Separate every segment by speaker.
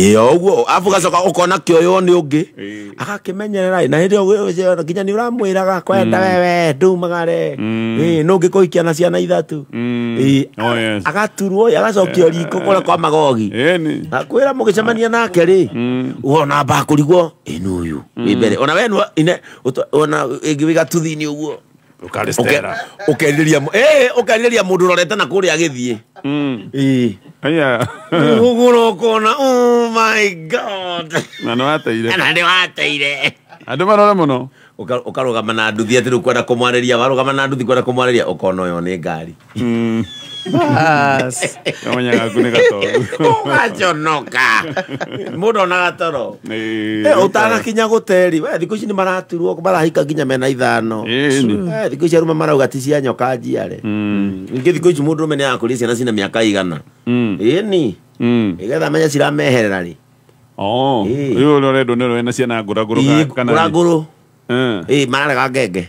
Speaker 1: Ĩyo ũguo afu gacoka ũkona kĩoywo nĩ ũngĩ agakĩmenyerera na hĩndĩ ĩyo nginya nĩ ũramwĩraga kwenda wewe ndumagare ĩ no ũngĩkũhikia na ciana ithatũ. Ĩ agaturwo agacokio riko kũrĩa kwa magogi akwĩra mũgĩcemania nake rĩ wona bakũrigwo ĩ nũ ũyũ wĩ mbere ona we ona ĩngĩ wĩ gatuthi-inĩ ũguo ũkerirĩria ũkerirĩria mũndũ ũrorete na kũrĩa agĩthiĩ. Ĩ
Speaker 2: Aya.
Speaker 1: Ũgũra ũkona oh my God.
Speaker 2: Na nĩ wateire.
Speaker 1: Na nĩ wateire.
Speaker 2: Andũ marore mũno.
Speaker 1: Ũkarũgama na nduthi atĩ rĩu kwenda kũmwarĩria warũgama na nduthi kwenda kũmwarĩria ũkona ũyũ nĩ ngari.
Speaker 3: Bas.
Speaker 2: Kamenya gaku nĩ gatoru.
Speaker 1: Ũgaconoka. Mũndũ onaga toro. Ũtanakinya gũteri. We thikũ ici nĩ maraturwo marahika nginya mena ithano. Thikũ ici arũme marauga ti cia nyoka njiare. Ningĩ thikũ ici mũndũ ũrũme nĩ arakũria ciana cina mĩaka igana. Ĩni. Nĩgetha amenye cirameherera rĩ.
Speaker 2: Oh. Rĩu ũrĩa ũrendwo nĩ ũrĩa wĩna ciana ngũrangũrũ kana
Speaker 1: ngũrangũrũ. Mararega ngenge.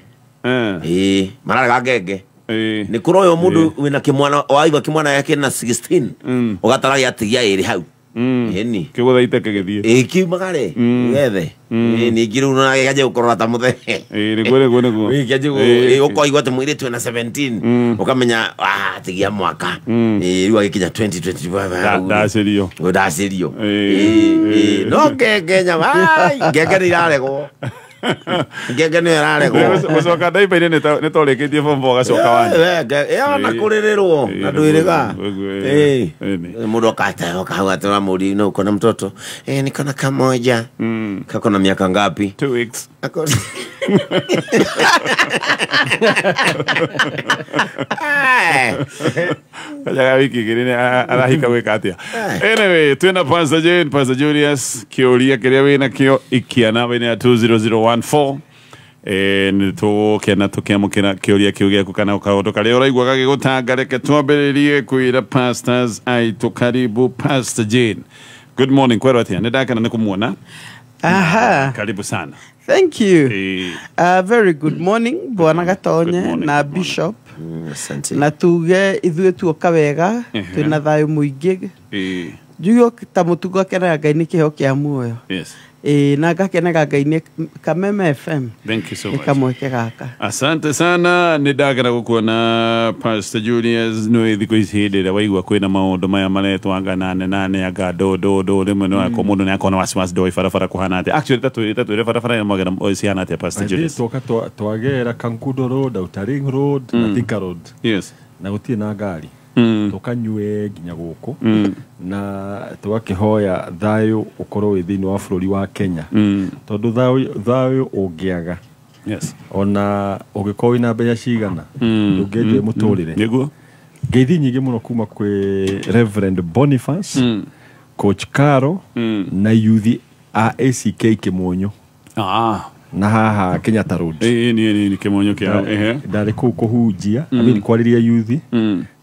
Speaker 1: Mararega ngenge. Nĩ kũroywo mũndũ wĩna kĩmwana waigua kĩmwana gĩake na 16 ũgatara gĩatigia ĩrĩ hau. Ĩni.
Speaker 2: Kĩgũtha iteke gĩthiĩ.
Speaker 1: Kiumagare gethe. Ningĩ rĩu na gĩkanjia gũkorora ta mũthee.
Speaker 2: Nĩguo nĩguo nĩguo.
Speaker 1: Gĩkanjia ũkoigua atĩ mũirĩtu ena 17 ũkamenya atigia mwaka. Rĩu agĩkinya 2025
Speaker 2: ndacĩrio.
Speaker 1: Ndacĩrio. No ngenge nyama ngenge nĩ iraregwo. Ngenge nĩ iraregwo.
Speaker 2: Gũcoka ndaiba-inĩ nĩ torĩkĩtie form 4 ũgacoka wanyu.
Speaker 1: Ĩyo na kũrĩrĩrwo na ndwĩrĩga. Mũndũ akata akauga atĩ mũri no uko na mtoto. Niko na kamoja. Kako na miaka ngapi?
Speaker 2: 2 weeks. Kajaga wiki igĩrĩ nĩ arahika gwĩka atĩa. Anyway, twĩna Pastor Jane, Pastor Julius, kĩũria kĩrĩa wĩna kĩo ikia namba-inĩ ya 20014. Nĩ tũgũkena tũkĩamũkĩra kĩũria kĩu gĩaku kana kaũndũ karĩa ũraigua gagĩgũtanga. Reke twambĩrĩrie kwĩra pastors aitũ. Karibu Pastor Jane. Good morning. Kwerwo atĩa? Nĩ ndakena nĩ kũmuona.
Speaker 3: Aha.
Speaker 2: Karibu sana.
Speaker 3: Thank you. Very good morning Bwana Gatonye na Bishop.
Speaker 1: Asante.
Speaker 3: Na tuge ithuĩ tuoka wega twĩna thayũ mũingĩ. Njuge ta mũtugo akenaga Ngai nĩ kĩheo kĩa muoyo.
Speaker 2: Yes.
Speaker 3: Na ngakenaga Ngai nĩ Kameme FM.
Speaker 2: Thank you so much.
Speaker 3: Kamweke gaka.
Speaker 2: Asante sana. Nĩ ndakena gũkuona Pastor Julius. Nĩ thikũ ici hĩndĩ ĩrĩa waigua kwĩna maũndũ maya maretwo anga nane nane anga ndũ ndũ ndũ rĩmwe nĩ wako mũndũ nĩ akona wasiwasi ndũĩ barabara kũhana atĩa. Actually tatwĩre barabara ĩno magera cihana atĩa Pastor Julius?
Speaker 4: Twoka twagera Kankudo Road, Outer Ring Road na Thika Road.
Speaker 2: Yes.
Speaker 4: Na gũtirĩ na ngari. Tũkanyue nginya gũkũ na tũgakĩhoya thayũ ũkorwo wĩ thĩinĩ wa bũrũri wa Kenya tondũ thayũ ũngĩaga.
Speaker 2: Yes.
Speaker 4: Ona ũngĩkorwo wĩna mbeca cigana ndũngĩenjoy mũtũrĩre.
Speaker 2: Nĩguo.
Speaker 4: Ngeithi nyingĩ mũno kuma kwĩ Reverend Boniface, Coach Caro na yuthi a ACK Kĩmonyo. Na haha Kenyatta Road.
Speaker 2: Nĩ Kĩmonyo kĩao.
Speaker 4: Ndarĩ kũu kũhunjia, I mean kwarĩria yuthi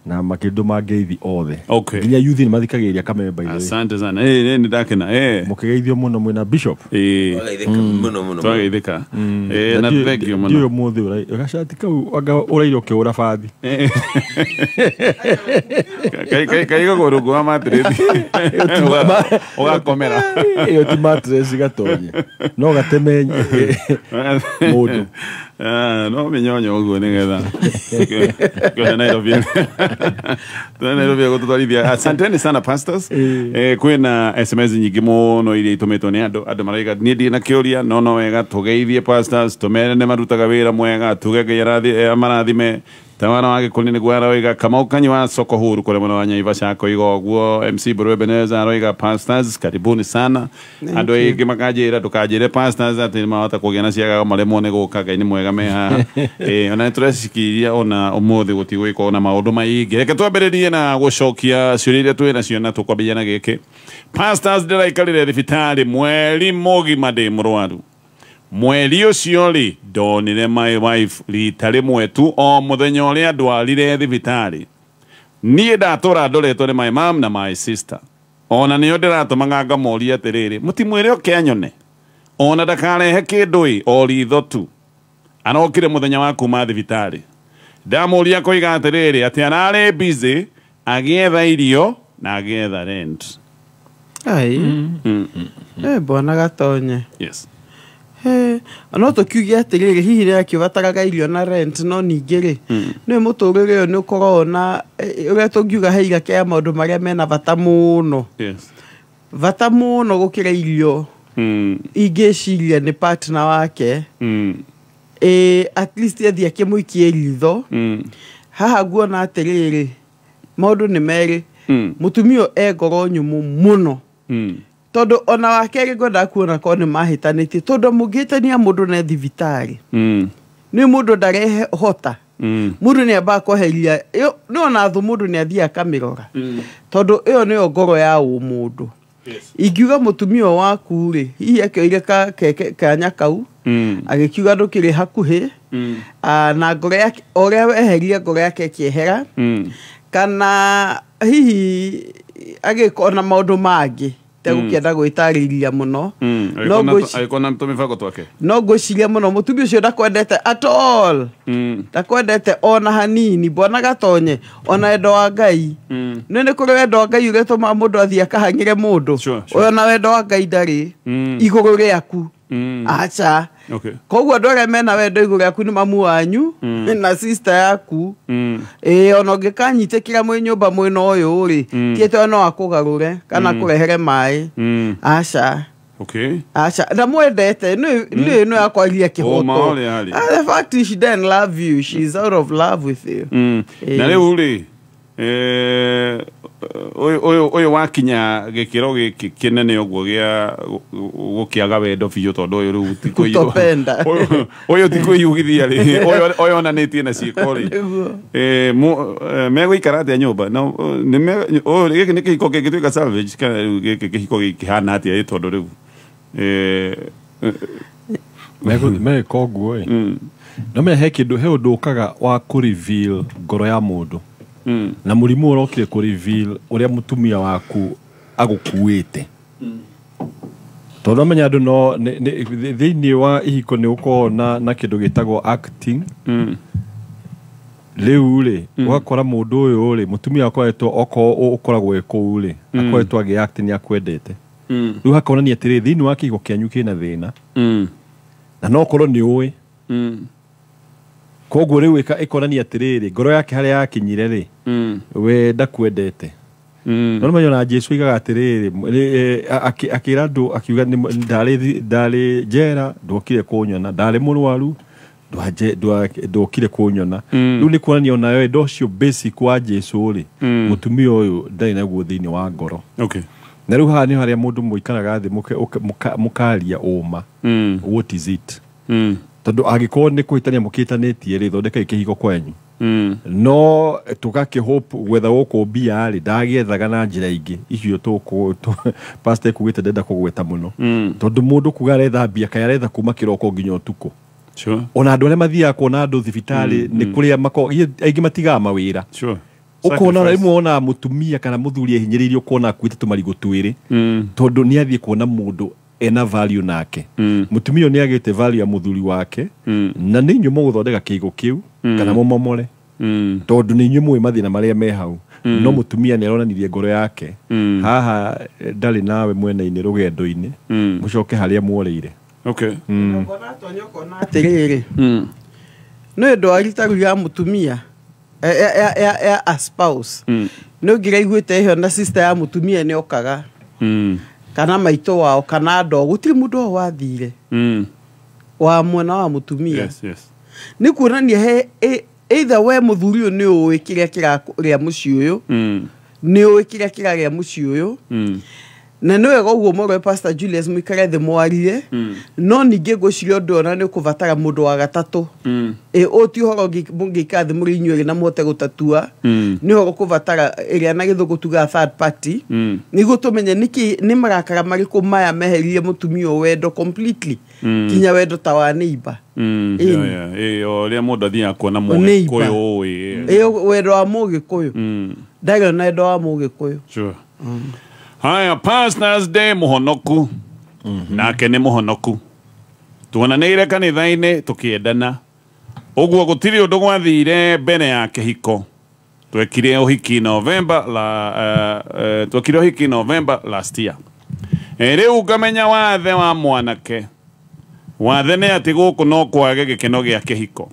Speaker 4: na makĩndũ mangeithi othe.
Speaker 2: Okay.
Speaker 4: Nginya yuthi nĩ mathikagĩrĩria Kameme by the way.
Speaker 2: Asante sana. Nĩ ndakena.
Speaker 4: Mũkĩgeithio mũno mwĩna Bishop.
Speaker 1: Mũno mũno.
Speaker 2: Twageithĩka. Na thank you mũno.
Speaker 4: Ndiũĩ ũmũthĩ gacati kau anga ũraire ũkĩhũra bathi.
Speaker 2: Kaigagwo rungu wa mattress. Ũgakomera.
Speaker 4: Ĩyo ti mattress Gatonye. No gateme mũndũ.
Speaker 2: No minyonyo ũguo nĩgetha kĩone Nairobi. Nairobi gũtũtwarithia. Asanteni sana pastors. Kwĩna SMS nyingĩ mũno iria itũmĩtwo nĩ andũ. Andũ marauga niĩ ndirĩ na kĩũria no wega tũgeithie pastors tũmere nĩ marutaga wĩra mwega tuge Ngai amarathime. Tawana wa Gĩkũyũ nĩguo aroiga Kamau Kanyua soko huru kũrĩa mwena wa Naivasha akoiga ũguo. MC Buru Ebenezer aroiga pastors karibuni sana. Andũ aingĩ makanjĩra ndũkanjĩre pastors atĩ nĩmahota kũgĩa na ciagago maremwo nĩ gũka. Ngai nĩ mwega me haha. Ona nĩtũrecikiria ona ũmũthĩ gũtigũgĩkorwo na maũndũ maingĩ. Reke twambĩrĩrie na gũcokia ciũria iria twĩ nacio na tũkwambĩrĩria na gĩkĩ. Pastors, ndĩraikarire thibitarĩ mweri mũgima ndĩ mũrwaru. Mweri ũcio rĩ ndonire my wife rita rĩmwe tu o mũthenya ũrĩa ndwarire thibitarĩ. Niĩ ndatũra ndoretwo nĩ my mom na my sister. Ona nĩo ndĩratũmaga ngamoria atĩrĩrĩ mũtimwĩre oke anyone ona ndakarehe kĩndũ ĩ o ritho tu. Arokire mũthenya wa kuma thibitarĩ. Ndamũria koiga atĩrĩrĩ atĩ ararĩ busy agĩetha irio na agĩetha rent.
Speaker 3: Ai. Bwana Gatonye.
Speaker 2: Yes.
Speaker 3: No tũkiuge atĩrĩrĩ, hihi rĩrĩa akĩbataraga irio na rent, no ningĩ rĩ, nĩ mũtũrĩre ũyũ nĩ ũkoragwo na ũrĩa tũngiuga he iraka ya maũndũ marĩa mena bata mũno.
Speaker 2: Yes.
Speaker 3: Bata mũno gũkĩra irio. Ingĩciria nĩ partner wake. At least athiĩ akĩmũikie ritho. Haha nguona atĩrĩrĩ, maũndũ nĩ merĩ. Mũtumia e ngoro nyũmũ mũno. Tondũ ona wa kerĩ ngwendaga kuona korwo nĩ mahĩtanĩtie, tondũ mũngĩhĩtania mũndũ na thibitarĩ, nĩ mũndũ ndarehe hota. Mũndũ nĩ ambaga kweheria, nĩ ona thũ mũndũ nĩ athiĩ akamĩrora. Tondũ ĩyo nĩyo ngoro ya ũmũndũ.
Speaker 2: Yes.
Speaker 3: Ingiuga mũtumia waku rĩ, hihi akĩoire kanya kau, agĩkiuga ndũkĩrĩ hakuhĩ, na ngoro yake, o ũrĩa weheria ngoro yake ĩkĩehera, kana hihi agĩkorwo na maũndũ mangĩ tegũkĩenda gwĩtarĩria mũno. No
Speaker 2: Agĩkorwo na tũmĩbango twake.
Speaker 3: No ngwĩciria mũno mũtumia ũcio ndakwendete at all. Ndakwendete ona hanini. Bwana Gatonye, ona wendo wa Ngai. Nĩ kũrĩ wendo wa Ngai ũrĩa ũtũmaga mũndũ athiĩ akahang'ĩre mũndũ.
Speaker 2: Sure, sure.
Speaker 3: Ũyũ ona wendo wa Ngai ndarĩ igũrũ rĩaku. Aca.
Speaker 2: Okay.
Speaker 3: Koguo andũ arĩa mena wendo igũrũ rĩaku nĩ mamu wanyu na sister yaku. Ona ũngĩkanyitĩkĩra mwĩ nyũmba mwĩna ũyũ rĩ, ti atĩ no akũgarũre kana akũrehere maĩ. Aca.
Speaker 2: Okay.
Speaker 3: Aca, ndamwendete, nĩ no yakwaria kĩhoto. The fact is she didn't love you, she's out of love with you.
Speaker 2: Na rĩu rĩ, ũyũ wakinya gĩkĩro gĩkĩ kĩnene ũguo gĩa gũkĩaga wendo biũ, tondũ ũyũ rĩu ti
Speaker 3: Kutopenda.
Speaker 2: Ũyũ ti kwĩyugithia rĩ, ũyũ onanĩtie na ciĩko rĩ. Megũikara atĩa nyũmba? No, gĩkĩ nĩ kĩhiko kĩngĩtuĩka salvage, kana rĩu gĩkĩ kĩhiko gĩkĩhana atĩa ĩ, tondũ rĩu
Speaker 4: Megũka ũguo ĩ. No menya he kĩndũ, he ũndũ ũkaga wa kũ-reveal ngoro ya mũndũ. Na mũrimũ ũrokire kũ-reveal ũrĩa mũtumia waku agũkuĩte. Tondũ amenya andũ no thĩinĩ wa ihiko nĩ ũkoragwo na kĩndũ gĩtagwo acting. Rĩu rĩ, ũgakora mũndũ ũyũ rĩ, mũtumia akoretwo okorwo ũkoragwo wĩ kũu rĩ, akoretwo agĩ act nĩ akwendete. Rĩu hakonania atĩrĩ, thĩinĩ wa kĩhiko kĩanyu kĩna thĩna. Na no ũkorwo nĩ ũĩ. Koguo rĩu ĩkonania atĩrĩrĩ, ngoro yake harĩa yakinyire rĩ, we ndakwendete. No nĩ na Jesu oigaga atĩrĩrĩ, akĩra andũ akiuga ndarĩ njera ndwokire kũnyona, ndarĩ mũrwaru ndwokire kũnyona. Rĩu nĩ kuonania onayo wendo ũcio basic wa Jesu rĩ, mũtumia ũyũ ndarĩ naguo thĩinĩ wa ngoro.
Speaker 2: Okay.
Speaker 4: Na rĩu haha nĩ harĩa mũndũ mũikaraga thĩ mũkaria ũma. What is it? Tondũ angĩkorwo nĩ kũhĩtania mũkĩhĩtanĩtie rĩ, thondekai kĩhiko kwanyu. No tũgakĩhope gwetha gũkũ mbia rĩ, ndagĩethaga na njĩra ingĩ icio pastor ekugĩte ndenda kũgweta mũno. Tondũ mũndũ kuga aretha mbia, kaĩ aretha kuma kĩroko nginya ũtukũ.
Speaker 2: Sure.
Speaker 4: Ona andũ arĩa mathiaga kuona andũ thibitarĩ nĩ kũrĩa aingĩ matigaga mawĩra.
Speaker 2: Sure.
Speaker 4: Ũkona rĩmwe ona mũtumia kana mũthuri ehinyĩrĩirio ũkona akuĩte tũmarigũ twĩrĩ, tondũ nĩ athiĩ kuona mũndũ ena value nake. Mũtumia nĩ agĩte value ya mũthuri wake, na nĩ inyuĩ mũgũthondeka kĩigo kĩu kana mũmomore. Tondũ nĩ inyuĩ mũĩ mathĩna marĩa me hau. No mũtumia nĩ aronanirie ngoro yake. Haha ndarĩ nawe mwena-inĩ rũgendo-inĩ, mũcoke harĩa muoreire.
Speaker 2: Okay.
Speaker 3: Atĩrĩrĩ, nĩ ndwari ta rĩu ya mũtumia ya a spouse, nĩ ũngĩraiguĩte ĩyo na sister ya mũtumia nĩ okaga, kana maitũ wao kana andũ ao, gũtirĩ mũndũ o wathire wa mwena wa mũtumia.
Speaker 2: Yes, yes.
Speaker 3: Nĩ kuonania he either we mũthuri ũyũ nĩ ũĩ kĩrĩa kĩrarĩa mũciĩ ũyũ, nĩ ũĩ kĩrĩa kĩrarĩa mũciĩ ũyũ, na nĩ wega ũguo mũrwe Pastor Julius mũikare thĩ mwarie, no ningĩ ngwĩciria ũndũ ona nĩ ũkũbatara mũndũ wa gatatũ. Ũyũ ti ũhoro mũngĩikara thĩ mũrĩ inyuĩ erĩ na mũhote gũtatua, nĩ ũhoro ũkũbatara ĩrĩa na gĩthũngũ tugaga third party, nĩguo tũmenye nĩkĩ nĩ marakara marĩkũ maya meheririe mũtumia ũyũ wendo completely, kinya wendo ta wa neighbor.
Speaker 2: Ũrĩa mũndũ athiaga kuona Mũgĩkũyũ ĩ.
Speaker 3: Wendo wa Mũgĩkũyũ. Ndarĩ ona wendo wa Mũgĩkũyũ.
Speaker 2: Sure. Haya, Pastors Day mũhonoku. Nake nĩ mũhonoku. Tuonanĩire kanitha-inĩ tũkĩendana. Ũguo gũtirĩ ũndũ gwathire mbere ya kĩhiko. Twekire ũhiki November la twekire ũhiki November last year. Rĩu ngamenya wathe wa mwanake. Wathe nĩ atĩ gũkũ no kwage gĩkeno gĩa kĩhiko.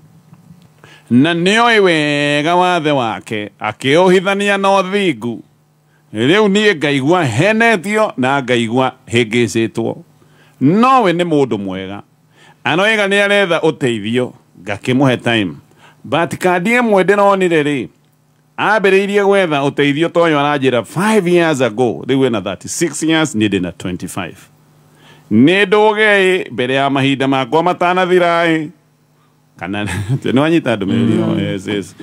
Speaker 2: Na nĩoĩ wega wathe wake akĩũhithania na ũthingu. Rĩu niĩ ngaigua henetio na ngaigua hĩngĩcĩtwo. Nowe nĩ mũndũ mwega. Anoiga nĩ aretha ũteithio ngakĩmũhe time. But kandi ĩmwe ndĩronire rĩ, ambĩrĩirie gwetha ũteithio ta ũyũ aranjĩra 5 years ago. Rĩu ena 36 years, niĩ ndĩna 25. Nĩ ndũge mbere ya mahinda makwa matanathira ĩ. Kana nĩ wanyita ndũmĩrĩri ĩyo? Yes, yes.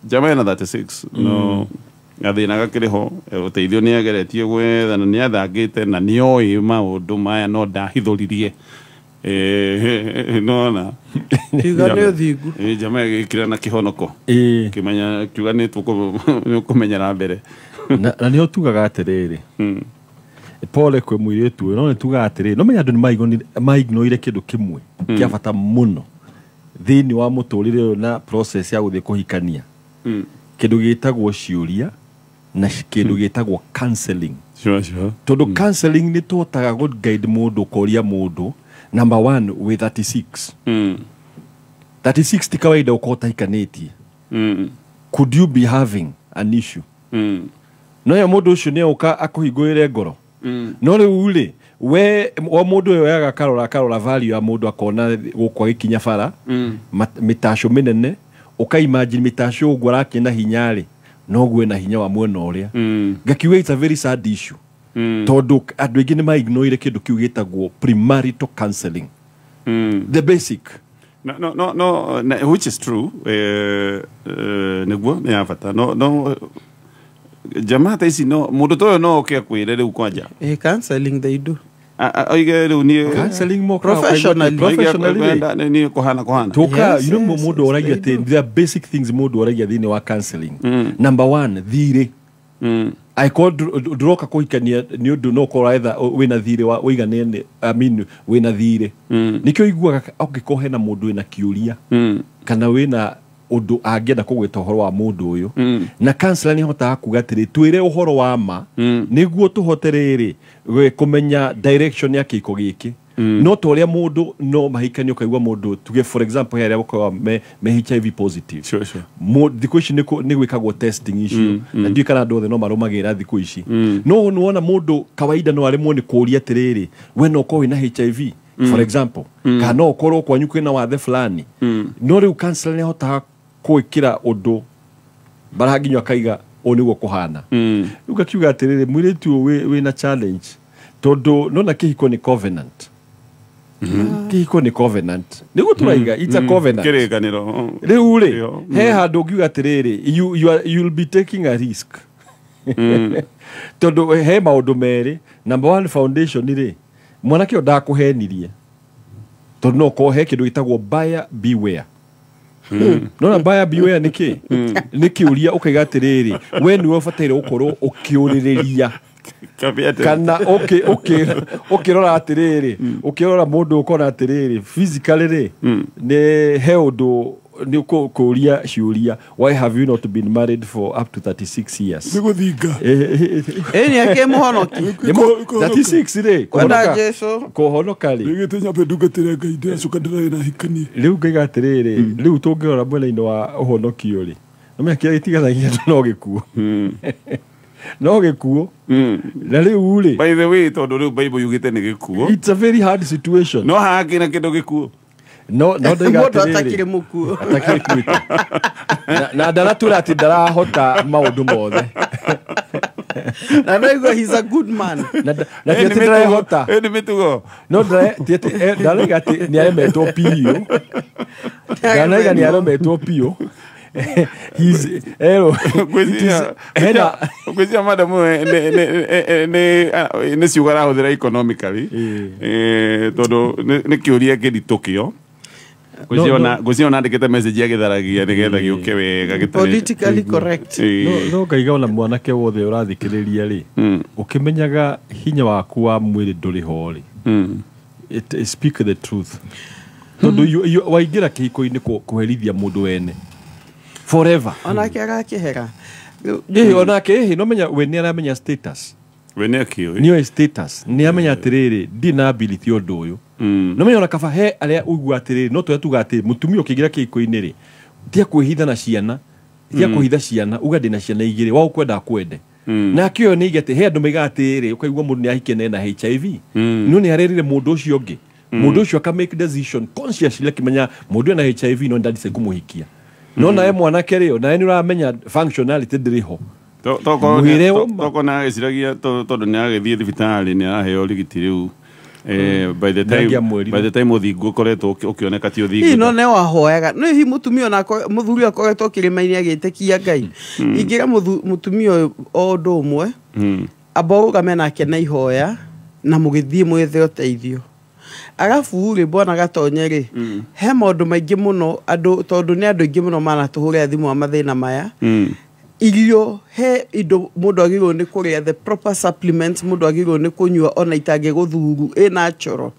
Speaker 2: Jamaa ena 36 no gathĩna gakĩrĩ ho, ũteithio nĩ ageretie gwetha na nĩ athangĩte na nĩ oĩ maũndũ maya no ndahithũririe. Nona
Speaker 3: Kiuga nĩ ũthingu.
Speaker 2: Jamaa ĩgĩkĩra na kĩhonoko. Kĩmenya kiuga nĩ tũkũmenyera mbere.
Speaker 4: Na nĩho tugaga atĩrĩrĩ. Pole kwĩ mũirĩtu ũyũ, no nĩ tugaga atĩrĩrĩ, no menya andũ nĩ maignoire kĩndũ kĩmwe kĩa bata mũno thĩinĩ wa mũtũrĩre ũyũ na process ya gũthiĩ kũhikania. Kĩndũ gĩtagwo ciũria na kĩndũ gĩtagwo counseling.
Speaker 2: Sure, sure.
Speaker 4: Tondũ counseling nĩ tũhotaga gũ guide mũndũ, kũria mũndũ number 1 with 36. 36 ti kawaida ũkorwo ũtahikanĩtie. Could you be having an issue? No ya mũndũ ũcio nĩ oka akũhingũrĩre ngoro. No rĩu rĩ, we o mũndũ ũyũ oyaga akarora value ya mũndũ akona gũkũ agĩkinya bara, mĩtacũ mĩnene, ũka imagine mĩtacũ ũguo arakĩ na hinya rĩ, noguo ena hinya wa mwena ũrĩa. Ngakiuga it's a very sad issue. Tondũ andũ aingĩ nĩ maignoire kĩndũ kĩu gĩtagwo premarital counseling. The basic.
Speaker 2: No, which is true. Nĩguo nĩ ya bata. No jamaa ta ici no mũndũ ta ũyũ no oke akwĩre rĩu kwanja.
Speaker 3: Counseling they do.
Speaker 2: Oige rĩu niĩ
Speaker 4: counseling more
Speaker 3: professionally.
Speaker 2: Niĩ kũhana.
Speaker 4: Tuka, you know mũndũ oragia atĩ there are basic things mũndũ oragia thĩinĩ wa counseling. Number 1, thirĩ. Angĩkorwo ndũroka kũhikania nĩ ũndũ no ũkorwo either wĩna thirĩ wa ũiganene, I mean wĩna thirĩ. Nĩkĩo iguaga angĩkorwo hena mũndũ wĩna kĩũria kana wĩna ũndũ angĩenda kũgwĩta ũhoro wa mũndũ ũyũ. Na counselor nĩ ahotaga kuga atĩrĩ, twĩre ũhoro wa ma nĩguo tũhote rĩrĩ kũmenya direction ya kĩhiko gĩkĩ. No ta ũrĩa mũndũ no mahikanie ũkaigua mũndũ tuge for example he arĩa gũkoragwo me HIV positive.
Speaker 2: Sure, sure.
Speaker 4: Thikũ ici nĩ gwĩkagwo testing icio na ndiũĩ kana andũ othe no marũmagĩrĩra thikũ ici. No nĩwona mũndũ kawaida no aremwo nĩ kũũria atĩrĩrĩ, we no ũkorwo wĩna HIV for example, kana no ũkorwo kwanyu kwĩna wathe fulani. No rĩu counselor nĩ ahotaga gwĩkĩra ũndũ bara nginya akaiga ũũ nĩguo kũhana. Rĩu ngakiuga atĩrĩrĩ, mũirĩtu ũyũ wĩna challenge tondũ nona kĩhiko nĩ covenant. Kĩhiko nĩ covenant. Nĩguo tũraiga, it's a covenant.
Speaker 2: Kĩrĩkanĩro.
Speaker 4: Rĩu rĩ, he handũ ũngiuga atĩrĩrĩ, you'll be taking a risk. Tondũ he maũndũ merĩ. Number 1, foundation rĩ, mwanake ũyũ ndakũhenirie. Tondũ no ũkorwo he kĩndũ gĩtagwo buyer beware. Nona buyer beware nĩ kĩ? Nĩ kĩũria ũkaiga atĩrĩrĩ, we nĩwe ũbataire gũkorwo ũkĩũrĩrĩria. Kana ũkĩrora atĩrĩrĩ, ũkĩrora mũndũ ũkona atĩrĩrĩ, physically rĩ, nĩ he ũndũ nĩ kũũria ciũria, why have you not been married for up to 36 years?
Speaker 5: Nĩ gũthinga.
Speaker 3: Ĩ nĩ akĩmũhonoki.
Speaker 4: 36 rĩ,
Speaker 3: Kwenda Jesu.
Speaker 4: kũhonoka rĩ.
Speaker 5: Rĩgĩte nyambe ndungatĩre Ngai ndĩracoka ndĩrarĩ na hikanie.
Speaker 4: Rĩu ngaiga atĩrĩrĩ, rĩu tũngĩrora mwena-inĩ wa ũhonokio rĩ, no menya kĩrĩa gĩtiganagia no gĩkuũ. No gĩkuũ. Na rĩu rĩ,
Speaker 2: By the way, tondũ rĩu Bible yugĩte nĩ gĩkuũ.
Speaker 4: It's a very hard situation.
Speaker 2: No hangĩ na kĩndũ gĩkuũ.
Speaker 4: No ndaiga
Speaker 3: Mũndũ
Speaker 4: atĩrĩrĩ.
Speaker 3: atakĩrĩ mũkuũ.
Speaker 4: Atakĩrĩ kuĩte. Na ndaratwĩra atĩ ndarahota maũndũ mothe.
Speaker 3: Na no igua he's a good man.
Speaker 4: Na ti atĩ ndarehota.
Speaker 2: Ĩ nĩ mĩtugo.
Speaker 4: No ti atĩ, ndaraiga atĩ nĩ aremetwo biũ. Ndaraiga nĩ aremetwo biũ. He's
Speaker 2: Ngwĩciria madam nĩ ciugo arahũthĩra economically. Tondũ nĩ kĩũria kĩritũ kĩo. Ngwĩciria ona andĩkĩte message agĩtharagia nĩgetha gĩũke wega gĩtarĩ
Speaker 3: politically correct.
Speaker 4: No ngaiga ona mwanake wothe ũrathikĩrĩria rĩ, ũkĩmenyaga hinya waku wa mwĩrĩ ndũrĩ ho rĩ, speak the truth. Tondũ waingĩra kĩhiko-inĩ kũherithia mũndũ wene forever.
Speaker 3: Onake agakĩhera.
Speaker 4: Onake no menya we nĩ aramenya status.
Speaker 2: We nĩ akĩũĩ.
Speaker 4: Nĩoĩ status, nĩ amenya atĩrĩrĩ, ndirĩ na ability ũndũ ũyũ. No menya ona kaba he arĩa ũigua atĩrĩrĩ, no tũrĩa tuga atĩ mũtumia ũkĩingĩra kĩhiko-inĩ rĩ, tiga kwĩhitha na ciana, tiga kũhitha ciana, uga ndĩna ciana igĩrĩ, wa ũkwenda akwende. Nake ũyũ nĩ aige atĩ he andũ maigaga atĩrĩrĩ, ũkaigua mũndũ nĩ ahikia na ena HIV, no nĩ arerire mũndũ ũcio ũngĩ, mũndũ ũcio aka make decision consciously akĩmenya mũndũ ena HIV, no ndandicide kũmũhikia. No nawe mwanake rĩ, nawe nĩ ũramenya functionality ndĩrĩ ho. Mwĩre ũma.
Speaker 2: Tokorwo nĩ agĩciragia tondũ nĩ agĩthiĩ thibitarĩ nĩ araheo rigiti rĩu, by the time
Speaker 4: Nĩangĩamwĩrire.
Speaker 2: by the time ũthingu ũkoretwo ũkĩoneka ti
Speaker 3: Hihi no
Speaker 2: ũthingu.
Speaker 3: nĩ wahoyaga no hihi mũtumia onako mũthuri akoretwo kĩrĩma-inĩ agĩtĩkia Ngai. Ingĩra mũtumia ũyũ o ũndũ ũmwe, amba ũrũgame nake na ihoya na mũgĩthiĩ mwethe ũteithio. Arabu rĩ, bwana Gatonye rĩ, he maũndũ maingĩ mũno andũ, tondũ nĩ andũ aingĩ mũno manatũhũrĩra thimũ a mathĩna maya. Irio, he indo mũndũ agĩrĩirwo nĩ kũrĩa, the proper supplements mũndũ agĩrĩirwo nĩ kũnyua ona itangĩgũthuru, ĩ natural.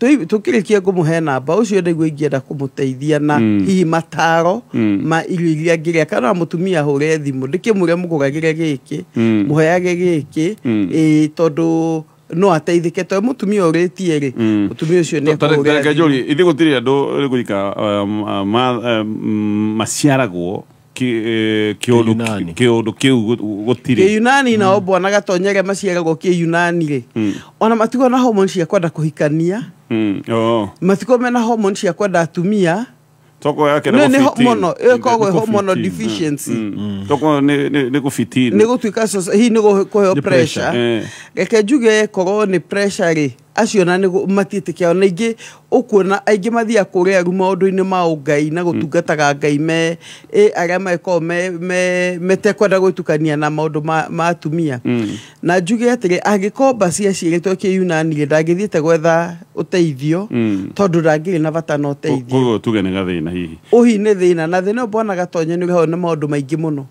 Speaker 3: Tũkĩrĩkia ngũmũhe namba ũcio nĩguo ingĩenda kũmũteithia na hihi mataro ma irio iria angĩrĩa, kana mũtumia ahũre thimũ ndĩkĩmwĩre mũgũragĩre gĩkĩ, mũheage gĩkĩ, tondũ no ateithĩke, tondũ mũtumia ũrĩtie rĩ, mũtumia ũcio nĩ ekũhũrĩra
Speaker 2: Reke
Speaker 3: thimũ.
Speaker 2: njũrie, ithuĩ gũtirĩ andũ rĩgũika maciaragwo kĩũndũ
Speaker 4: Kĩyunani.
Speaker 2: Kĩũndũ kĩu gũtirĩ.
Speaker 3: Kĩyunani nao bwana Gatonyere maciaragwo kĩyunani rĩ, ona matigwo na hormone cia kwenda kũhikania. Matigwo mena hormone cia kwenda atumia.
Speaker 2: Toko yake
Speaker 3: nĩ
Speaker 2: nĩ
Speaker 3: hormonal, ĩyo ĩkoragwo
Speaker 2: Nĩ
Speaker 3: hormonal
Speaker 2: kũfit in.
Speaker 3: deficiency.
Speaker 2: Toko nĩ kũfit in.
Speaker 3: Nĩ gũtuĩka hihi nĩ kũheo
Speaker 4: Nĩ pressure.
Speaker 3: pressure. Reke njuge korwo nĩ pressure rĩ, acio na nĩ matiĩtĩkia, ona aingĩ ũkuona aingĩ mathiaga kũrĩa ru maũndũ-inĩ ma ũngai na gũtungataga Ngai me arĩa magĩkoragwo me metekwenda gwĩtukania na maũndũ ma atumia. Na njuge atĩrĩ, angĩkorwo mbaci aciarĩtwo kĩyunani rĩ, ndangĩthiĩte gwetha ũteithio, tondũ ndangĩrĩ na bata na ũteithio.
Speaker 2: Koguo tuge nĩ gathĩna hihi.
Speaker 3: Ũhi nĩ thĩna, na thĩna ũyũ bwana Gatonye nĩ ũrehagwo nĩ maũndũ maingĩ mũno,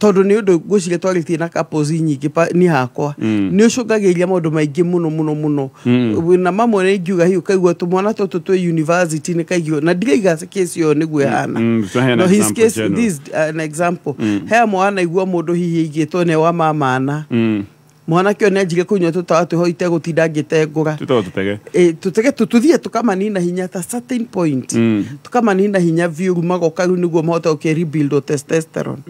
Speaker 3: tondũ nĩ ũndũ ngwĩciria twarĩtie na couples nyingĩ niĩ hakwa nĩ ũcũngagĩrĩria maũndũ maingĩ mũno mũno mũno, na mamwe nĩ ingiuga hihi ũkaigua tũmwana tũtũ twĩ university nĩ kaigua, na ndiraiga case ĩyo nĩguo ĩhana.
Speaker 2: Twaheana
Speaker 3: No, his
Speaker 2: example
Speaker 3: case,
Speaker 2: general.
Speaker 3: this is an example. He mwana igua mũndũ hihi aigĩtwo nĩ wa mamana, mwanake ũyũ nĩ anjire kũnyua tũtawa twĩho itegũtinda ngĩtengũra.
Speaker 2: Tũtagwo tũtege.
Speaker 3: Tũtege tũthiĩ tũkamanina hinya at a certain point, tũkamanina hinya biũ, rĩu magoka rĩu nĩguo mahote gũkĩ rebuild o testosterone.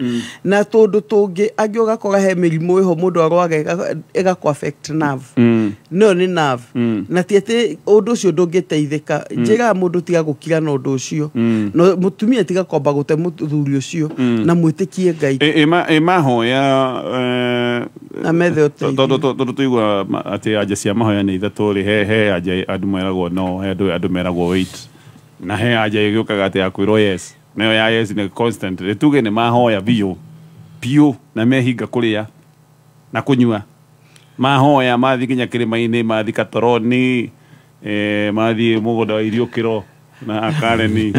Speaker 3: Na tũndũ tũngĩ angĩ ũgakora he mĩrimũ ĩho mũndũ arwaga ĩgakũ affect nerve. No nĩ nerve, na ti atĩ ũndũ ũcio ndũngĩteithĩka. Njĩraga mũndũ tiga gũkira na ũndũ ũcio, no mũtumia tiga kwamba gũte mũthuri ũcio na mwĩtĩkie Ngai.
Speaker 2: Ĩ mahoya
Speaker 3: Na methe ũteithio.
Speaker 2: Tondũ tũigua atĩ anja cia mahoya nĩ ithatũ rĩ, he anja andũ meragwo no, he andũ meragwo wait, na he anja ĩgĩũkaga atĩ ya kwĩrwo yes, nayo ya yes nĩ constant. Rĩ, tuge nĩ mahoya biũ biũ na mehinga kũrĩa na kũnyua, mahoya mathiĩ nginya kĩrĩma-inĩ, mathiĩ katoroni, mathiĩ mũgũnda wa iriũkĩro na akareni,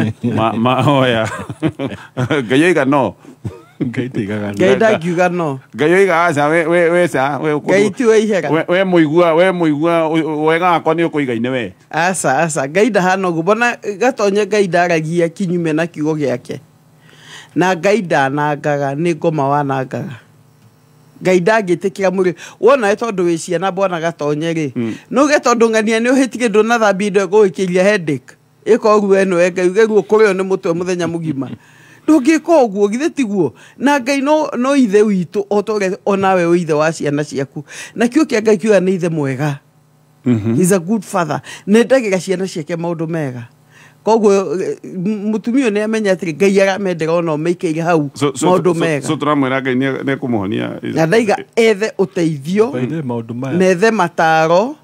Speaker 2: mahoya, Ngai oiga no.
Speaker 4: Ngai tigaga.
Speaker 3: Ngai ndangiuga no.
Speaker 2: Ngai oiga aca, we ca we
Speaker 3: Ngai tiwe ihera.
Speaker 2: We mũigua wega wakwa nĩ ũkũigaine we.
Speaker 3: Aca, aca, Ngai ndahana ũguo bona Gatonye. Ngai ndaragia kinyume na kiugo gĩake, na Ngai ndanangaga, nĩ ngoma wanangaga. Ngai ndangĩtĩkĩra mũrĩ wona ĩ, tondũ wĩ ciana bwana Gatonye rĩ, nuge tondũ ng'ania nĩ ũhĩtire, ndũnathambia indo, ĩgũgĩkĩria headache ĩka ũguo ĩno we Ngai uge ruo kũrĩo nĩ mũtwe mũthenya mũgima, ndũngĩka ũguo, githĩ tiguo? Na Ngai no ithe witũ o ta ũrĩa onawe wĩ ithe wa ciana ciaku, na kĩo kĩa Ngai kiuga nĩ ithe mwega. He's a good father, nendagĩra ciana ciake maũndũ mega. Koguo mũtumia ũyũ nĩ amenya atĩrĩ, Ngai aramendera ona maikaire hau maũndũ mega.
Speaker 2: So tũramwĩra Ngai nĩ ekũmũhonia.
Speaker 3: Na ndaiga ethe ũteithio
Speaker 4: By the way, maũndũ maya
Speaker 3: na ethe mataro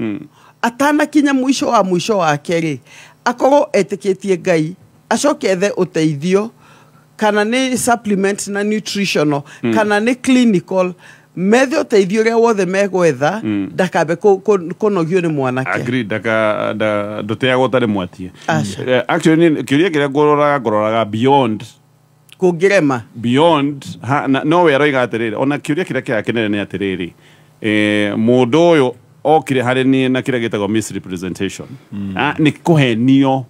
Speaker 3: atanakinya mũico wa mũico wake rĩ, akorwo etĩkĩtie Ngai, acoke ethe ũteithio, kana nĩ supplement na nutritional, kana nĩ clinical, methe ũteithio ũrĩa wothe megwetha, ndakambe kũnogio nĩ mwanake.
Speaker 2: Agree, ndaka ndũteagwo ũtarĩ mwatie.
Speaker 3: Aca.
Speaker 2: Actually kĩũria kĩrĩa ngũroraga beyond
Speaker 3: Kũngĩrema.
Speaker 2: Beyond ha, na, no we aroiga atĩrĩrĩ, ona kĩũria kĩrĩa kĩrĩa kĩnene nĩ atĩrĩrĩ, mũndũ ũyũ okire harĩ niĩ na kĩrĩa gĩtagwo misrepresentation. Nĩ kũhenio,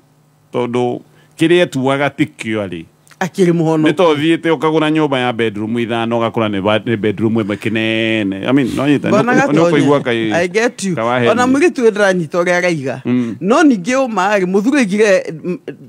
Speaker 2: tondũ kĩrĩa etuaga tikĩo arĩ.
Speaker 3: Akĩrĩ mũhonoku.
Speaker 2: Nĩ to ũthiĩte ũkagũra nyũmba ya bedroom ithano ũgakora nĩ bedroom ĩmwe kĩnene. I mean, no nyita nĩ ũkũigua kai.
Speaker 3: I get you. Ona mũirĩtu ndĩranyita ũrĩa araiga. No ningĩ ũma rĩ mũthuri oigire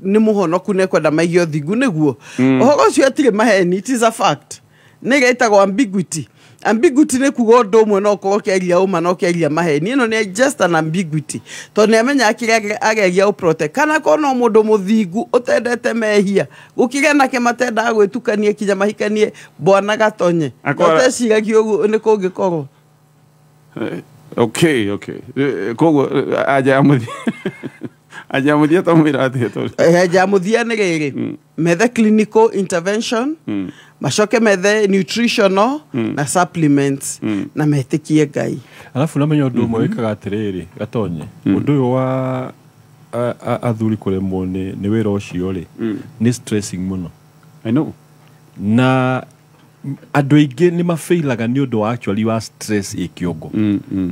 Speaker 3: nĩ mũhonoku na ekwenda maige ũthingu nĩguo. Ũhoro ũcio atirĩ maheni, it is a fact. Nĩ ĩtagwo ambiguity. Ambiguity nĩ kuga ũndũ ũmwe no ũkorwo ũkĩaria ũma na ũkĩaria maheni. Ĩno nĩ just an ambiguity. Tondũ nĩ amenyaga kĩrĩa ageria gũ-protect. Kana korwo no mũndũ mũthingu ũtendete mehia. Gũkĩrĩ anake matendaga gwĩtukania kinya mahikanie bwana Gatonye. Ũteciragia ũguo nĩ kũngĩkorwo.
Speaker 2: Okay. Koguo aja mũthia tamwĩra atĩa tondũ?
Speaker 3: Aja mũthia nĩ rĩrĩ. Methe clinical intervention. Macoke methe nutritional na supplements na metĩkie Ngai.
Speaker 4: Alafu namenya ũndũ ũmwe wĩkaga atĩrĩrĩ Gatonye. Ũndũ ũyũ wa athuri kũremwo nĩ wĩra ũcio rĩ nĩ stressing mũno.
Speaker 2: I know.
Speaker 4: Na andũ aingĩ nĩ mafailaga nĩ ũndũ wa actually wa stress ĩ kĩongo.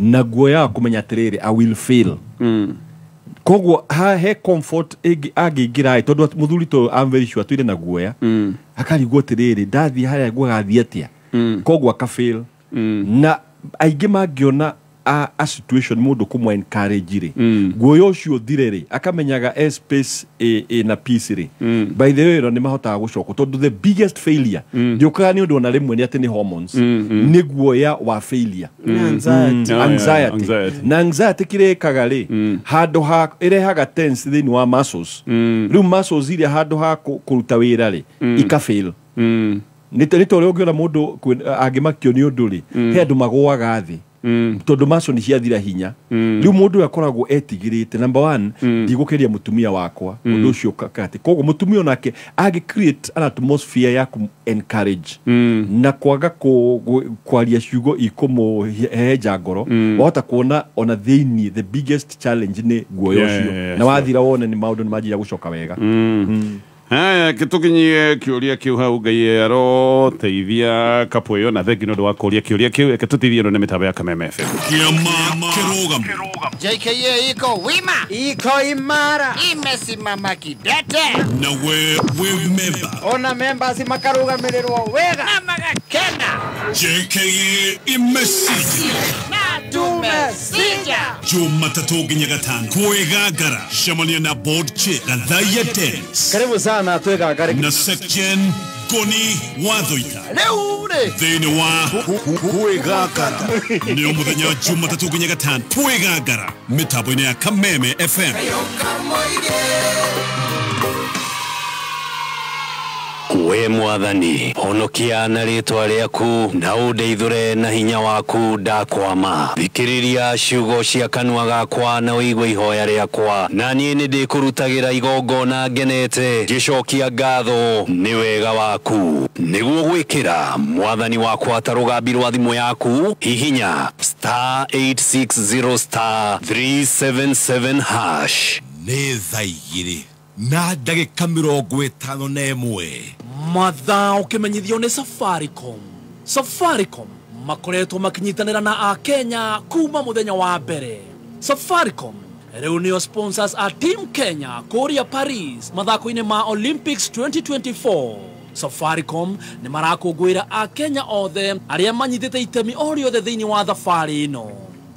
Speaker 4: Na guoya wa kũmenya atĩrĩrĩ I will fail. Koguo he comfort angĩingĩra tondũ mũthuri tũ I'm very sure atũire na guoya. Akarigwo atĩrĩrĩ ndathiĩ harĩa gũgathiĩ atĩa. Koguo akafail. Na aingĩ mangĩona a situation mũndũ kũmũ encourage rĩ guoya ũcio ũthire rĩ akamenyaga e space na peace rĩ. By the way nĩ mahotaga gũcoka tondũ the biggest failure ndĩũkaga nĩ ũndũ ona rĩmwe nĩ atĩ nĩ hormones nĩ guoya wa failure. Anxiety. Na anxiety kĩrĩa ĩkaga rĩ handũ ha ĩrehaga tense thĩinĩ wa muscles. Rĩu muscles iria handũ ha kũruta wĩra rĩ ikafail. Nĩ ta ũrĩa ũngĩona mũndũ angĩmakio nĩ ũndũ rĩ he andũ magũaga thĩ tondũ maco nĩ ciathira hinya. Rĩu mũndũ ũyũ akoragwo etigĩrĩte number one ndigũkĩria mũtumia wakwa ũndũ ũcio kati. Koguo mũtumia onake angĩ create an atmosphere ya kũ encourage na kwaga kwaria ciugo ikũmũhehenja ngoro wahota kuona ona thĩinĩ the biggest challenge nĩ guoya ũcio na wathira wone nĩ maũndũ nĩ manjia gũcoka wega.
Speaker 2: Haya tukinyie kĩũria kĩu hau Ngai aroteithia kapo ĩyo na thengi nĩ ũndũ wa kũũria kĩũria kĩu reke tũteithie ĩno nĩ mĩtambo ya Kameme FM.
Speaker 6: Kĩama kĩrũgamo.
Speaker 7: JKA iko wima,
Speaker 8: iko imara,
Speaker 7: imesimama kidete.
Speaker 6: Na we member.
Speaker 8: Ona members makarugamirĩrwo wega
Speaker 7: na magakena.
Speaker 6: JKA imesija
Speaker 7: na tumesija.
Speaker 6: Jumatatu nginya gatano kwĩgangara cemania na board chair Gathaiya Dennis.
Speaker 8: Karibu sana twĩgangare
Speaker 6: na section Goni Wathoita.
Speaker 8: Rĩu rĩ
Speaker 6: thĩinĩ wa kwĩgangara nĩ mũthenya wa Jumatatu nginya gatano kwĩgangara mĩtambo-inĩ ya Kameme FM.
Speaker 9: We mwathani honokia na rĩtwa rĩaku na ũndeithũre na hinya waku ndakwama. Thikĩrĩria ciugo cia kanua gakwa na ũigue ihoya rĩakwa, na niĩ nĩ ndĩkũrutagĩra igongona ngenete ngĩcokia ngatho nĩ wega waku. Nĩguo gwĩkĩra mwathani wakwa ta rũgambi rwa thimũ yaku, hihinya *860 *377#
Speaker 6: Nĩ thaa igĩrĩ na ndagĩka 51.
Speaker 10: Mathaa ũkĩmenyithio nĩ Safaricom. Safaricom makoretwo makinyitanĩra na Akenya kuma mũthenya wa mbere. Safaricom rĩu nĩo sponsors a Team Kenya kũrĩa Paris mathako-inĩ ma Olympics 2024. Safaricom nĩ marakũngũĩra Akenya othe arĩa manyitĩte itemi o rĩothe thĩinĩ wa thabarĩ ĩno.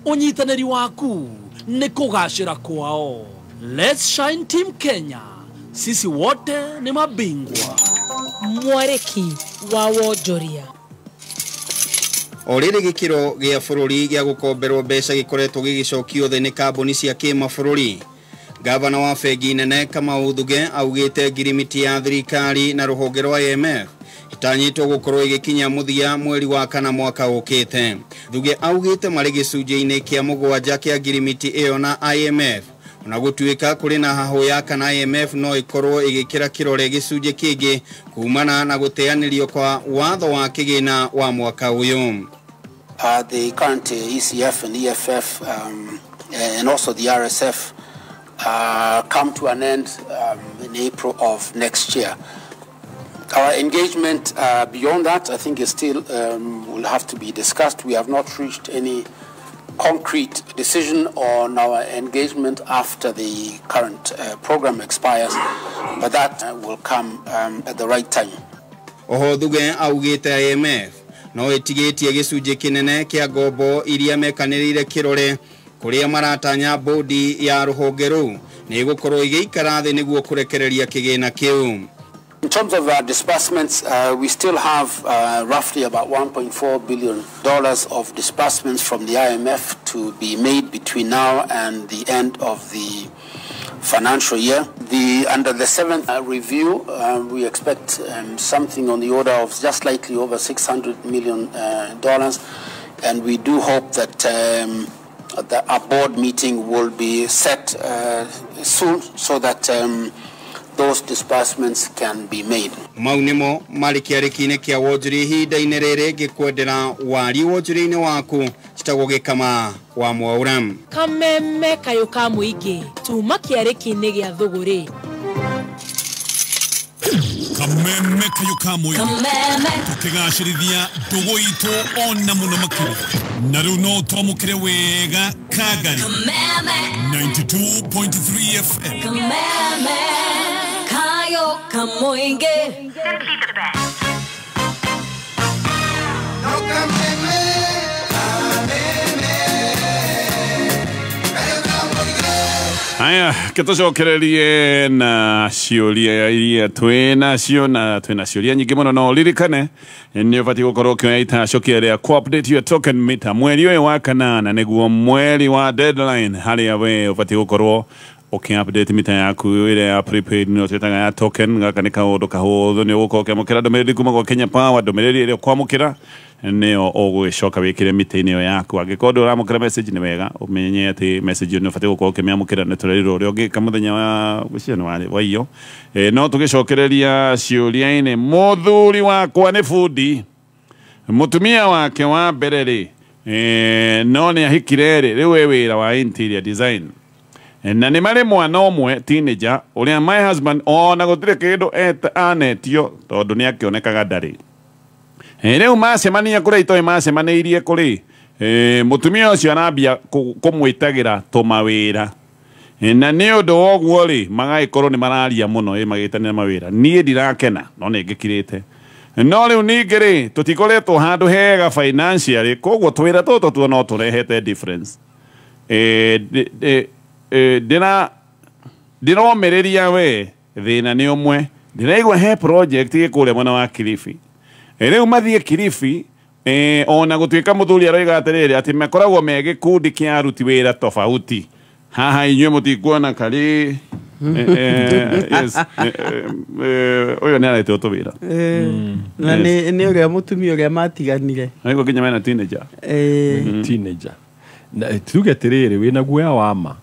Speaker 10: Ũnyitanĩri waku nĩ kũgacĩra kwao. Let's shine Team Kenya. Sisi wote ni mabingwa.
Speaker 11: Mwareki wa wonjoria.
Speaker 12: O rĩrĩ gĩkĩro gĩa bũrũri gĩa gũkomberwo mbeca gĩkoretwo gĩgĩcokio thĩ nĩ kambuni cia kĩmabũrũri. Gavana wa bengi nene Kamau Thuge augĩte ngirimiti ya thirikari na rũhonge rwa IMF itanyĩtwo gũkorwo ĩgĩkinya mũthia mweri wa kana mwaka ũkĩte. Thuge augĩte marĩ gĩcunjĩ-inĩ kĩa 7 kĩa ngirimiti ĩyo na IMF. Ona gũtuĩka kũrĩ na hahũ ya kana IMF no ĩkorwo ĩgĩkĩra kĩrore gĩcunjĩ kĩngĩ kumana na gũteanĩrio kwa watho wa kĩgĩna wa mwaka ũyũ.
Speaker 13: The current ECF and EFF and also the RSF come to an end in April of next year. Our engagement beyond that, I think, is still will have to be discussed. We have not reached any concrete decision on our engagement after the current program expires, but that will come at the right time.
Speaker 12: Oho Thuge augite IMF no ĩtigĩtie gĩcunjĩ kĩnene kĩa ngombo iria mekanĩrĩire kĩrore kũrĩa maratanya bodi ya rũhonge rũu nĩ ĩgũkorwo ĩgĩikara thĩ nĩguo kũrekereria kĩgĩna kĩu.
Speaker 13: In terms of disbursements, we still have roughly about $1.4 billion of disbursements from the IMF to be made between now and the end of the financial year. Under the seventh review, we expect something on the order of just slightly over $600 million, and we do hope that our board meeting will be set soon so that those disbursements can be made.
Speaker 12: Mau nĩmo marĩ kĩarĩki-inĩ kĩa wonjoria ihinda-inĩ rĩrĩ ngĩkwendera wari wonjoria-inĩ waku citagwo Gĩkama wa Mwaura.
Speaker 11: Kameme kayũ ka mũingĩ tuma kĩarĩki-inĩ gĩa thũgũrĩ.
Speaker 6: Kameme kayũ ka mũingĩ tũkĩgacĩrithia ndũgũ itũ ona mũno makĩria na rĩu no twamũkĩre wega Kagari 92.3 FM.
Speaker 11: Kameme kayo kamoinge.
Speaker 7: Simply the best.
Speaker 8: No kameme, kameme, kayo kamoinge.
Speaker 2: Haya, kĩtũcokererie na ciũria iria twĩnacio na twĩna ciũria nyingĩ mũno no ũririkane nĩ ũbatiĩ gũkorwo ũkĩoya itacokia rĩa ku-update your token meter mweri ũyũ wa kanana nĩguo mweri wa deadline harĩa we ũbatiĩ gũkorwo ũkĩ-update mita yaku ĩrĩa ya prepaid nĩyo twĩtaga ya token. Gaka nĩ kaũndũ kahũthũ, nĩ ũgũkorwo ũkĩamũkĩra ndũmĩrĩri kuma gwa Kenya Power, ndũmĩrĩri ĩrĩa ũkwamũkĩra nĩyo ũgũgĩcoka wĩkĩre mita-inĩ ĩyo yaku. Angĩkorwo ndũramũkĩra message nĩ wega ũmenye atĩ message ĩyo nĩ ũbatiĩ gũkorwo ũkĩmĩamũkĩra, nĩ tũrerirwo ũrĩa ũngĩka mũthenya wa ũcio nĩ wa iyo. No tũgĩcokereria ciũria-inĩ, mũthuri wakwa nĩ bundi, mũtumia wake wa mbere rĩ no nĩ ahikire rĩ, rĩu e wĩra wa interior design na nĩ marĩ mwana ũmwe teenager ũrĩa my husband ona gũtirĩ kĩndũ anetio tondũ nĩ akĩonekaga ndarĩ. Rĩu macemania kũrĩa itoĩ macemanĩirie kũrĩ mũtumia ũcio arambia kũmwĩtagĩra tũmawĩra na nĩ ũndũ wa ũguo rĩ magagĩkorwo nĩ mararia mũno magĩtanĩra mawĩra. Niĩ ndirakena no nĩ ngĩkirĩte, no rĩu ningĩ rĩ tũtikoretwo handũ hega financially, koguo twĩra tũtũ tuo no tũrehete difference. Ndĩromĩrĩria we thĩna nĩ ũmwe, ndĩraigua he project ĩ kũrĩa mwena wa Kilifi. Rĩu mathiĩ Kilifi ona gũtuĩka mũthuri aroiga atĩrĩrĩ atĩ makoragwo me gĩkundi kĩa aruti wĩra tofauti. Haha inyuĩ mũtikuona karĩ yes ũyũ nĩ aretwo tũwĩra
Speaker 3: na nĩ ũrĩa mũtumia ũrĩa matiganire
Speaker 2: aigua nginya mena teenager.
Speaker 4: Teenager na tuge atĩrĩrĩ wĩna guoya wa ma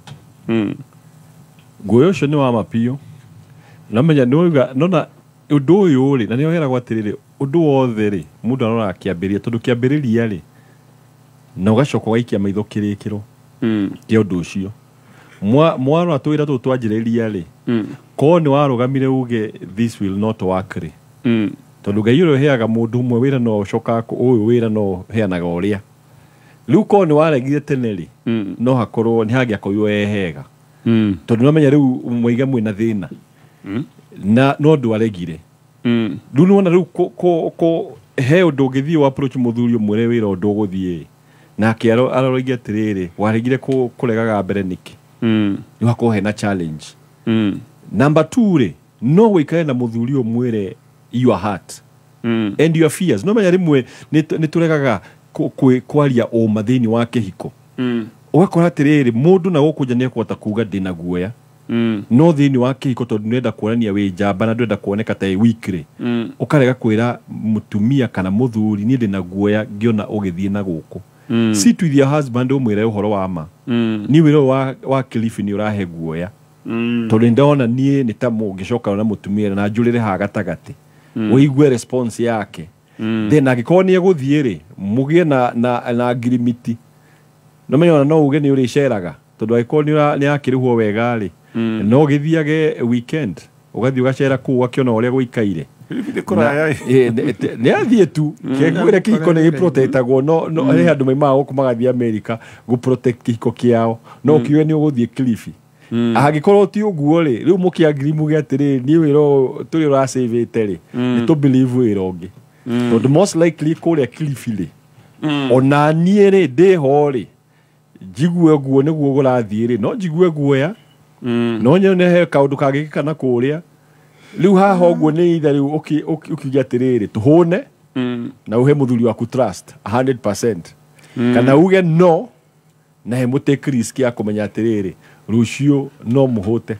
Speaker 4: guoya ũcio nĩ wa ma biũ. Namenya nĩwauga nona ũndũ ũyũ rĩ na nĩo heragwo atĩrĩrĩ ũndũ wothe rĩ mũndũ aroraga kĩambĩrĩria tondũ kĩambĩrĩria rĩ na ũgacoka ũgaikia maitho kĩrĩkĩro kĩa ũndũ ũcio. Mwarora twĩra tũtũ twanjĩrĩria rĩ korwo nĩ warũgamire uge this will not work rĩ tondũ Ngai ũrĩa ũheaga mũndũ ũmwe wĩra no ũcokaga ũyũ wĩra no ũheanaga ũrĩa rĩu korwo nĩ waregire tene rĩ no hakorwo nĩ hangĩakorirwo he hega tondũ nĩwamenya rĩu mwaiga mwĩna thĩna na no ndwaregire. Rĩu nĩwona rĩu he ũndũ ũngĩthiĩ wa approach mũthuri ũmwĩre wĩra ũndũ ũgũthiĩ nake aroiga atĩrĩrĩ waregire kũregaga mbere nĩkĩ nĩ hakorwo hena challenge. Number 2 rĩ no wĩikare na mũthuri ũmwĩre your heart and your fears. No menya rĩmwe nĩ tũregaga kwaria ũma thĩinĩ wa kĩhiko ũgakora atĩrĩrĩ mũndũ na gũkũ nja nĩekũhota kuga ndĩna guoya no thĩinĩ wa kĩhiko tondũ nĩũrenda kuonania wĩ njamba na ndũrenda kuoneka ta ĩ weak rĩ ũkarega kwĩra mũtumia kana mũthuri niĩ ndĩna guoya ngĩona ũgĩthiĩ na gũkũ. Sit with your husband ũmwĩre ũhoro wa ma niĩ wĩra ũyũ wa Kilifi nĩ ũrahe guoya tondũ nĩndona niĩ nĩ ta mũngĩcoka na mũtumia na njũrĩre haha gatagatĩ ũigue response yake. Then angĩkorwo nĩ egũthiĩ rĩ mũgĩe na ngirimiti no menya ona no uge nĩ ũrĩceraga tondũ angĩkorwo nĩ akĩrĩhwo wega rĩ no ũgĩthiage weekend ũgathiĩ ũgacera kũu ũgakĩona ũrĩa gũikaire. Nĩ athiĩ tu kengwĩre kĩhiko nĩ gĩprotectagwo no he andũ maimaga gũkũ magathiĩ America gũprotect kĩhiko kĩao no ũkiuge nĩ ũgũthiĩ Kilifi. Angĩkorwo ti ũguo rĩ, rĩu mũkĩangiri muge atĩrĩrĩ, niĩ wĩra ũyũ tũrĩ ũracĩvĩte rĩ, nĩ tũ believe wĩra ũngĩ, tondũ most likely kũrĩa Kilifi rĩ, ona niĩ rĩ ndĩho rĩ, njigue ũguo nĩguo gũrathiĩ rĩ, no njigue guoya, no nyone he kaũndũ kangĩkĩka na kũrĩa. Rĩu haha ũguo nĩ itha rĩu ũkiuge atĩrĩrĩ, tũhũne na uhe mũthuri waku trust 100%, kana uge no na he mũtake risk ya kũmenya atĩrĩrĩ, rũciũ no mũhũte.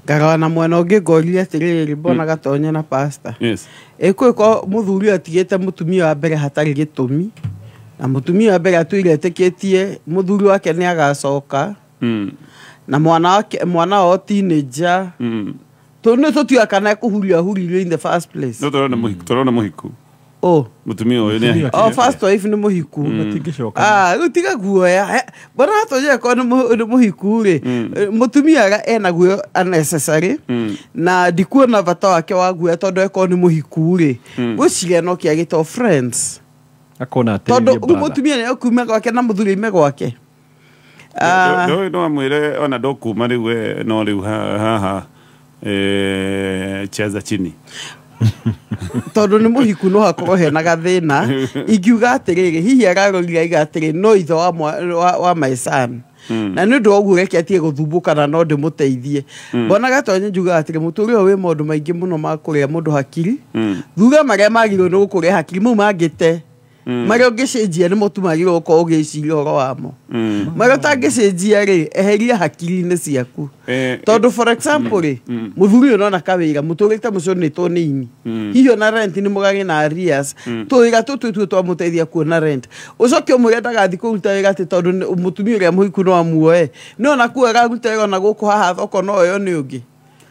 Speaker 3: Ngarora na mwena ũngĩ ngoria atĩrĩrĩ, mbona Gatonye na pastor.
Speaker 2: Yes.
Speaker 3: Ĩkwĩko mũthuri atigĩte mũtumia wa mbere hatarĩ gĩtũmi, na mũtumia wa mbere atũire etĩkĩtie mũthuri wake nĩ agacoka, na mwana wake, mwana wao teenager, tondũ nĩ tũtiũĩ kana ekũhurio ahuririo in the first place.
Speaker 2: No tũrona mũhiku, tũrona mũhiku.
Speaker 3: Oh.
Speaker 2: Mũtumia ũyũ nĩ ahikire.
Speaker 3: Oh, first wife nĩ mũhiku. Ah, rĩu tiga guoya. Mbona Gatonye ko nĩ mũhiku rĩ, mũtumia ena guoya unnecessary, na ndikuona bata wake wa guoya tondũ eko nĩ mũhiku rĩ, ngwĩciria no kĩagĩtwo friends.
Speaker 4: Akona
Speaker 3: tondũ
Speaker 4: atĩrĩrie
Speaker 3: rĩu mũtumia nĩ ekuuma gwake na mũthuri aime gwake.
Speaker 2: No amwĩre ona ndũkuma rĩu we, no rĩu haha cheza chini.
Speaker 3: Tondũ nĩ mũhiku no hakorwo hena gathĩna. Ingiuga atĩrĩrĩ, hihi ararorire aiga atĩrĩ, no ithe wa my son. Na nĩ ũndũ wa ũguo reke atige gũthumbũkana no ndĩmũteithie. Mbona Gatonye njugaga atĩrĩ, mũtũrĩre ũyũ wĩ maũndũ maingĩ mũno ma kũrĩa mũndũ hakiri. Thura marĩa magĩrĩirwo nĩ gũkũrĩa hakiri, mau mangĩte. Marĩa ũngĩcenjia nĩmo tu magĩrĩirwo gũkorwo ũgĩciria ũhoro wamo. Marĩa ũtangĩcenjia rĩ, eheria hakiri-inĩ ciaku. Tondũ for example rĩ, mũthuri ũyũ nona kawĩra, mũtũrĩte mũconĩtwo nĩ ini. Hihi ona rent nĩ mũgagĩ na arrears. Tũwĩra tũtũ tuo twamũteithia kuona rent. Ũcoke ũmwĩre ndagathiĩ kũruta wĩra atĩ tondũ mũtumia ũrĩa mũhiku no amuoe. No ona kuo araruta wĩra ona gũkũ haha thoko no oyo nĩ ũngĩ.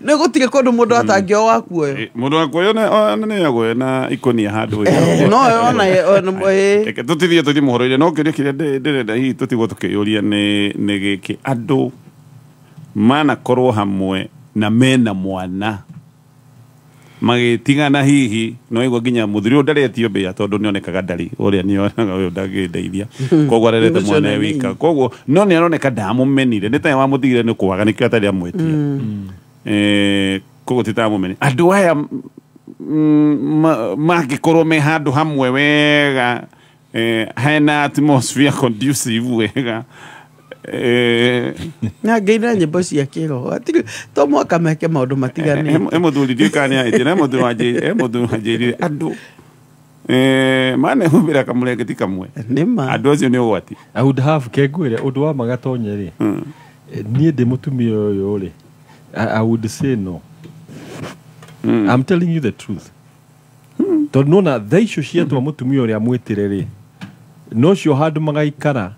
Speaker 3: Nĩ gũtirĩ kũndũ mũndũ atangĩoa wakuoyo.
Speaker 2: Mũndũ wakuoyo nĩ agwe na ikonia handũ wĩra.
Speaker 3: No ona
Speaker 2: Reke tũtithie tũthiĩ mohoro-inĩ, no kĩũria kĩrĩa ndĩrenda hihi tũtigwo tũkĩyũria nĩ gĩkĩ, andũ manakorwo hamwe na mena mwana magĩtigana hihi no igua nginya mũthuri ũyũ ndaretio mbĩa tondũ nĩonekaga ndarĩ ũrĩa nĩonaga ũyũ ndangĩndeithia, koguo arerete mwana e wika, koguo no nĩaroneka ndamũmenire, nĩ tawe wamũtigire nĩ kwaga nĩkĩo atarĩ amwĩtia. Koguo ti tamũmeni. Andũ aya mangĩkorwo me handũ hamwe wega, hena atmosphere conducive wega,
Speaker 3: na ngĩina nyĩmbo cia kĩroho, atirĩ to mwaka meke maũndũ matiganĩte.
Speaker 2: Mũthuri ndiũĩ kana nĩ ahĩtie, mũthuri wanjĩrire andũ manehumbĩra kamũrengeti kamwe.
Speaker 3: Nĩma.
Speaker 2: Andũ acio nĩ ũgwati.
Speaker 4: I would have kengwĩre ũndũ wa Magatonye rĩ, niĩ ndĩ mũtumia ũyũ rĩ, I would say no. I'm telling you the truth. Tondũ nona thaa icio ciatũma mũtumia ũrĩa amwĩtĩre rĩ, nocio handũ magaikara,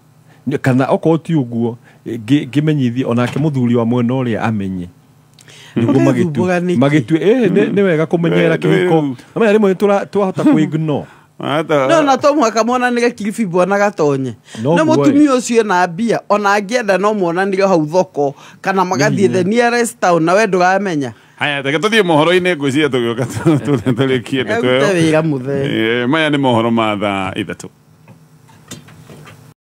Speaker 4: kana okorwo ti ũguo ngĩmenyithie onake mũthuri wa mwena ũrĩa amenye. Nĩguo magĩtue nĩ wega kũmenyerera kĩhiko. Amenya rĩmwe twahota kũ-ignore.
Speaker 3: No na to mũhaka monanĩre Kilifi bwana Gatonye. No mũtumia ũcio ena mbia, ona angĩenda no monanĩre hau thoko kana magathiĩ the nearest town na we ndũramenya.
Speaker 2: Haya, reke tũthiĩ mohoro-inĩ, ngwĩciria tũgĩũka tũrĩkie ndeto ĩyo.
Speaker 3: Wĩra mũthee.
Speaker 2: Maya nĩ mohoro ma thaa 3.